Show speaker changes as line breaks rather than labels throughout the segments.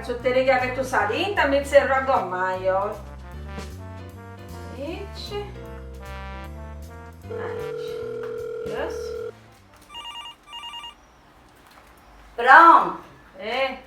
Su chi apetu sa tinta mi zerru a gomai oi. Aici. Aici. Yes.
Prontu?
Eh.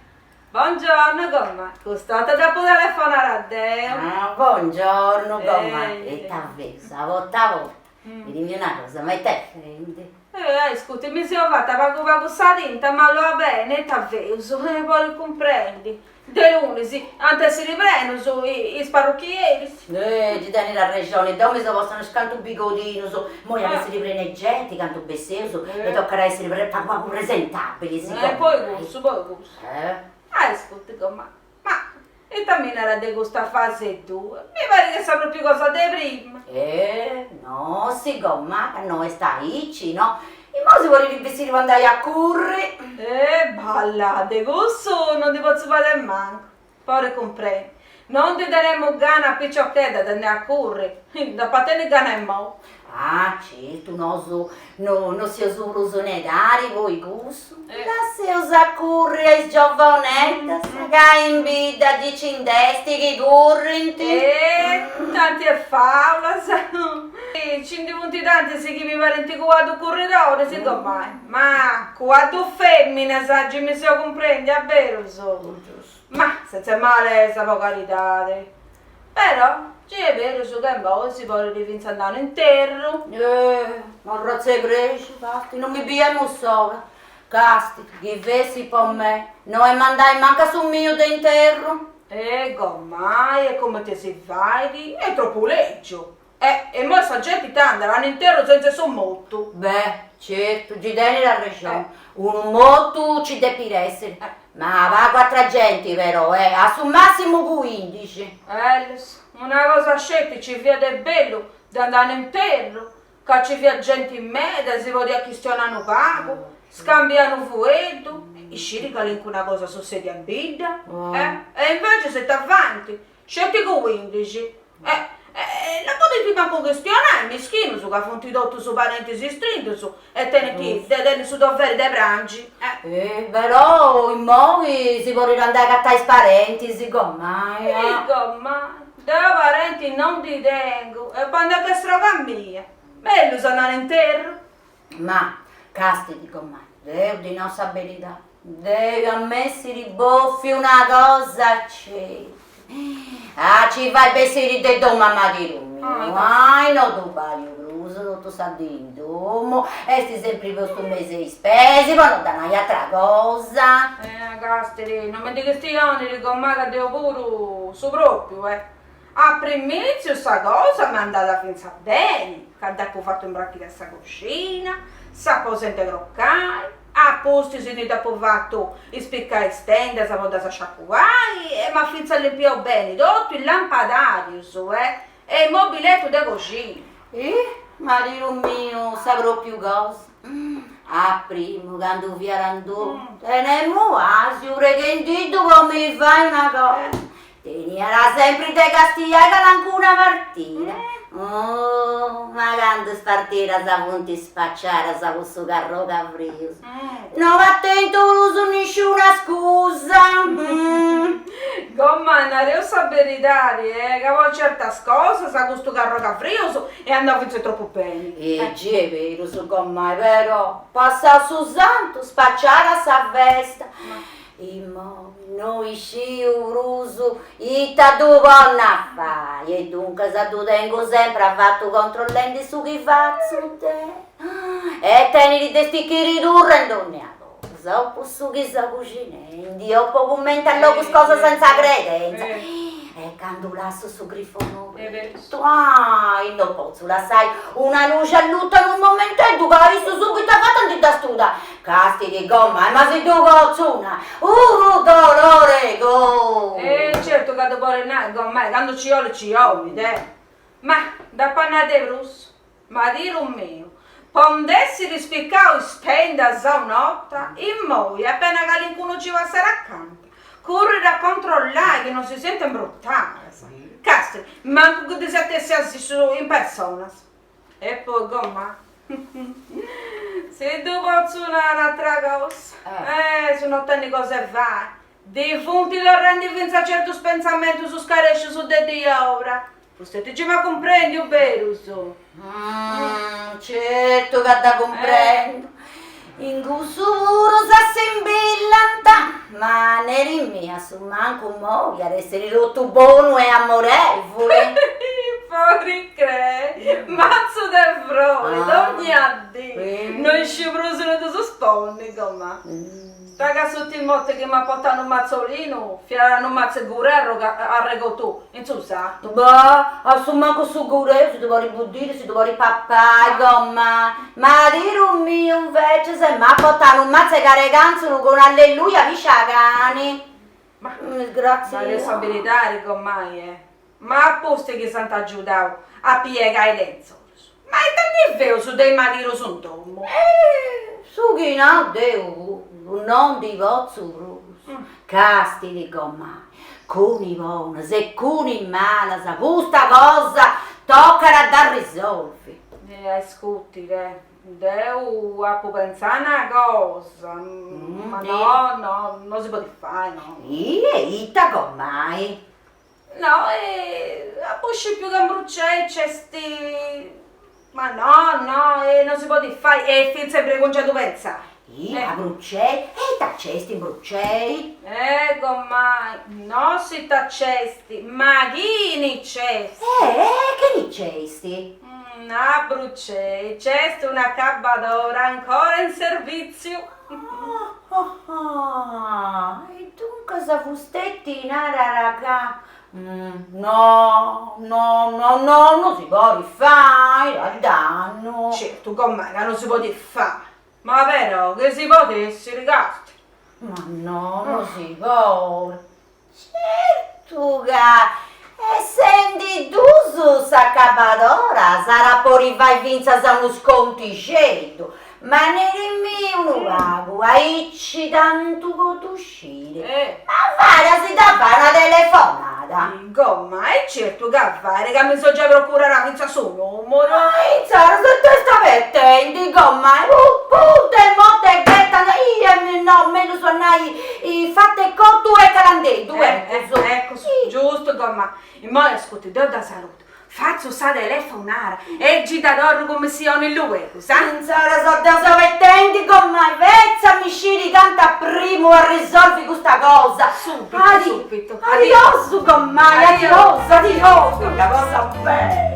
Bongiorno gomai, custa 'orta depu telefonare a deu.
Ah, bongiorno gomai, ita feus, a borta a borta. Bidimi una cosa, ma ita est fendi?
Eh, ascurti, mi seu fata pagu pagu sa tinta, ma 'olia beni, ita feus, podi cumprendi. De lunis ant essiri prenus is parruchieris.
Eh, ti tenis arrexoni, deu mi seu posta unus cantu bigodinus, imoi at essiri prenu 'e genti candu besseus e tocat a essiri pagu pagu presentabilis.
Eh, poi cussu, poi cussu.
Eh.
Ascurti gomai, ma ita mi naras de custa fase due? Mi parit chi est sa propriu cosa de prima.
Eh, nossi gomai, ca no est aici, no Imoi si podit bessiri po andai a curri.
Eh balla, de cussu non ndi potzu fai de mancu. Podis cumprendi. Non ndi tenemu gana a piciochedda de andai a curri, nd'apu a tenni gana imoi.
Ah, certu, nosu no no seus prus in edadi po cussu. Lasseus a curri a is giovoneddas, ca in bidda gi ci nd'est chi currint.
Eh, tanti e faulas. Ci ndi funt tantis chi mi parint cuaddus curridoris, gomai. Ma cuaddus feminas, gi mi seu cumprendia, berus? Ma senza malesa, po caridadi. Però, gi est berus ca immoi si podit fintzas andai a un'interru.
Eh, arratza 'e prexu, casti, non mi biemu s'ora. Casti, chi fessit po mei, no emu andai mancu a su miu de interru.
Eh, gomai, e cumenti si fait? Est tropu lègiu. Eh, e immoi sa genti t'andat a un'interru senza 'e su motu.
Beh, certu, gi tenis arrexoni, unu motu ci depit essiri, ma pagu atra genti però, eh, a su massimu cuindixi.
Elles, una cosa sceti ci fiat de bellu de andai a un'interru, ca ci fiat genti meda, si podiat chistionai unu pagu, scambiai unu fueddu, isciri calincuna cosa sussedia in bidda, eh, e invecias ita faint, Sceti cuindixi. E no podint mancu chistionai, mischinus, ca funt totus parentis strintus e tenint de tenni su doveri de prangi.
Eh, però immoi si podit andai a agatai is parentis, gomai.
Ih, gomai, deu parentis no ndi tengu e po andai a che sroga mia, mellus andai a un'interru.
Ma, castidi gomai, deu ti nau sa beridadi, deu ia m'essiri bofiu una cosa certa, a ci fai bessiri de domu a maridu miu, ai no ddu baliu prus totu sa dì in domu, est sempri postu in mesu 'e is peis po no dda nai atra cosa.
Eh, castidi, no mi ndi chistionis gomai ca deu puru su propriu, eh. A primìtziu sa cosa m'est andada fintzas beni, ca dd'apu fatu imbrachidai sa coxina, s'aposentu 'e crocai, a pustis ndi dd'apu fatu ispicai is tendas po ddas sciacuai e m'at fintzas limpiau beni totu is lampadarius e is mobiletus de coxina.
Ih, maridu miu, sa pròpiu cosa. A primu, candu fiat andau, tenemu àsiu preghendiddu po mi fai una cosa Teniat sempri de castiai calancuna partida. Oh, ma candu is partidas funt spaciadas po su carrogafrius, no at tentu prus nisciuna scusa.
Gomai, nareus sa beridadi, eh, ca po certas cosas custu carrogafrius est andau fintzas tropu beni.
E gi est berus, gomai, però, passau su santu, spaciada sa festa, Immoi no isciu prus ita ddu ponni a fai e duncas ddu tengu sempri avatu controllendi su chi fatzu deu e tenit de stichiridura in dònnia cosa o po su chi seu cuxinendi o po cumenti allogu is cosas in sa credenza e candu lassu su grifoni obertu ai no potzu lassai una luxi alluta unu momenteddu ca issu subitu avatu ndi dda studat Castidi gomai, ma si ddu potzu nai, unu dolor'e coru!
E certu ca ddu podis nai, gomai, candu ci 'olit ci 'olit, eh! Ma, nd'apu a nai de prus, maridu miu, po nd'essiri spicau is tendas un'orta, immoi apena calincunu ci passat acanta, currit a controllai chi non si siant imbrutadas. Castidi, mancu chi ddis iat essi issu in personas. E poi gomai, si ddu potzu nai un'atra cosa, eh, su no tenni cosa 'e fai. Ddi funt torrendi fintzas certus pentzamentus scarèscius de diora. Fusteti gei m'at cumprèndiu, berus?
Certu ca dda cumprendu. In cussu puru s'assimbillant. Ma neri mia, a su mancu immoi at essiri totu bonu e amorevoli.
Podi crei, matzu de frori, dogna dì, no isciu prus innui ddus ponni, gomà. Paga s'ùrtima 'orta chi m'at portau unu matzolinu, fiat unu matzu 'e gureu arregotu in su satu.
Bah, a su mancu su gureu si ddu podit buddiri, si ddu podit papai, gomai. Maridu miu invecias m'at portau unu matzu 'e caregantzulu cun alleluia pisciacani.
Ma sa beridadi, gomai, eh. Ma a pustis chi s'ant agiudau a piegai lentzolus. Ma ita ndi feus de is maridus in domu?
Eh, su chi nau deu puru, no ndi potzu prus. Castidi gomai, cun is bonas e cun is malas, custa cosa tocat a dda risolvi.
E ascurtide, deu apu pentzau una cosa, ma no, no, no si podit fai, no.
E ita gomai?
No, e apu scipiu ca in Brucei nc'est, ma no, no, e no si podit fai, est fintzas bregungia a ddu pentzai.
Ih, a Brucei? E ita nc'est in Brucei?
Eh, gomai, no ita nc'est, ma chini nc'est!
Eh, chini nc'est?
A Brucei nc'est un'acabadora ancora in servìtziu.
Ah, e duncas fusteti narat ca no, no, no, no, no si podit fai, a dannu.
Certu, gomai ca no si podit fai, ma però chi si podessit, casti.
Ma no, no si podit. Certu ca essendi dus s'acabadora s'at a podi fai fintzas unu scontixeddu, ma neri-mì unu pagu, aici tantu po ddu sciri, ma fait a si dda fai una telefonada?
Gomai, certu ca fait, ca mi seu giai procurada fintzas su numuru.
Ma insaras ita est abetendi, gomai, pudda e morta e ghetta, no, mellus a nai fat'e cotu e calandeddu,
ecus. Ecus, giustu gomai. Immoi ascurti, deu dda saludu, fatzu sa telefonada e gei dda torru cummissioni luegus, ah.
Insaras deu seu abetendi, gomai, fetza-mi sciri cantu a primu a risolvi custa cosa.
Subitu, subitu.
Adiosu gomai, adiosu, adiosu, una cosa bella.